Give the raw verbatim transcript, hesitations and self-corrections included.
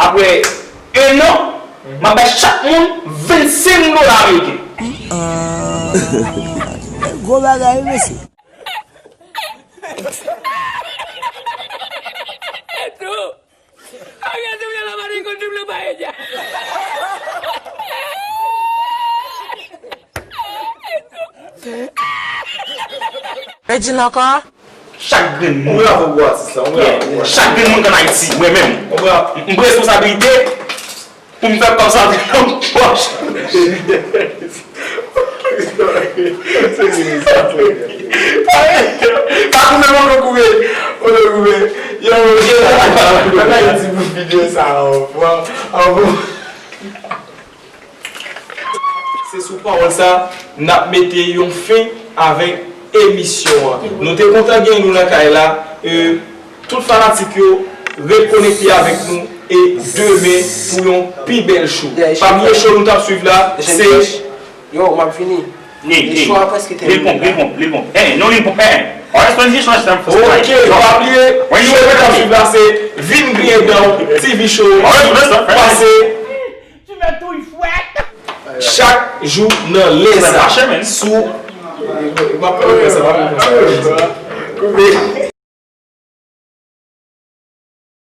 Apre en an, m ap bay chak moun vennsenk dola ameriken. Gwo bagay, wi, mesye. Regina ankò? Chak grenn moun. Yon bravo pou atis la. Yon bravo pou atis la. Chak grenn moun k ann Ayiti, mwen menm. Yon bravo. M pran responsablite pou m fè kòb sa vin nan pòch. Pa koupe mwen, mwen koupe. Mwen koupe. Yo, yo. Ann Ayiti pou videyo sa, an. An bon. Se sou pawòl sa n ap mete yon fen avèk emisyon an. Nou te kontan gen nou nan kay la. E, tout fanatik yo, ret konekte avèk nou e demen pou yon pi bèl show. Pa bliye show nou t ap swiv la, se Yo, m ap vini. Ni, ni. Show a prèske Lil Pump, Lil tèmine. Pump, Lil Pump. Hey, no Lil Pump, hey. Always when this one stand for Ok, pa bliye, When you show nou t ap ready. Swiv la se Vin Griyen Dan T V Show Alright, let's start. Pase Tu me touilles fouette. chak jou nan lè sa Mache, man. Sou M ap fè sa, m ap fè sa. Koupe.